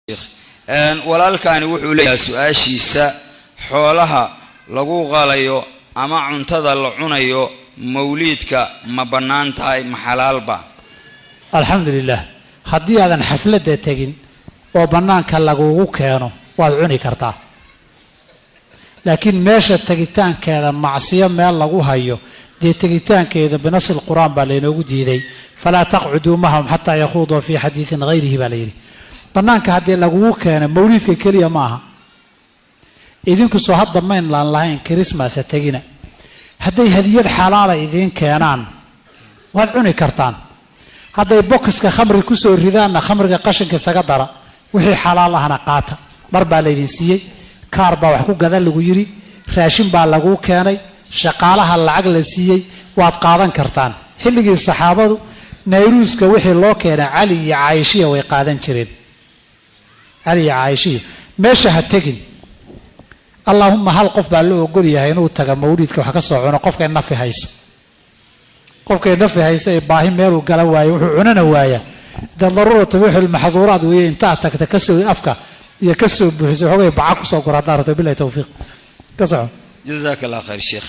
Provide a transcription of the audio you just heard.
Walaalkaani wuxuu leeyahay su-aashiisa: xoolaha lagu qalayo ama cuntada la cunayo mawliidka ma bannaan tahay, ma xalaalba? Alxamdu lilah. Haddii aadan xafladda tegin oo bannaanka lagugu keeno, waad cuni kartaa. Laakiin meesha tegitaankeeda macsiyo meel lagu hayo, dee tegitaankeeda binasi lqur'aan baa laynoogu diiday. "فلا تقعدوا معهم حتى يخوضوا في حديث غيره" baa layidhi. Bannaanka haddii lagugu keeno, mawliidka keliya ma aha. Idinku soo hadda maynlaan lahayn Christmas-a tegina. Hadday hadiyad xalaala idiin keenaan, waad cuni kartaan. Hadday bokiska khamri kusoo ridaanna, khamriga qashinka isaga dara, wixii xalaal ahna qaata. Dhar baa laydin siiyey, kaar baa wax ku gadan lagu yidhi, raashin baa laguu keenay, shaqaalaha lacag la siiyey, waad qaadan kartaan. Xilligii saxaabadu Nayruuska wixii loo keenay, Cali iyo Caayishiya way qaadan jireen. Cali iyo Caayishiya meesha ha tegin. Allaahumma hal qof baa loo ogol yahay inuu taga mawliidka wax ka soo cuno: qofkay nafi hayso. Qofkay nafi haysta ee baahi meeluu gala waayo, wuxuu cunana waaya, dee ضرورة تبيح المحظورات weeye. Intaa tagta kasoo afka iyo kasoo buuxiso, xoogay baca kusoo gura haddaa rabto. Bilahi towfiiq, ka soco. Jazaak Allah khayr, sheekh.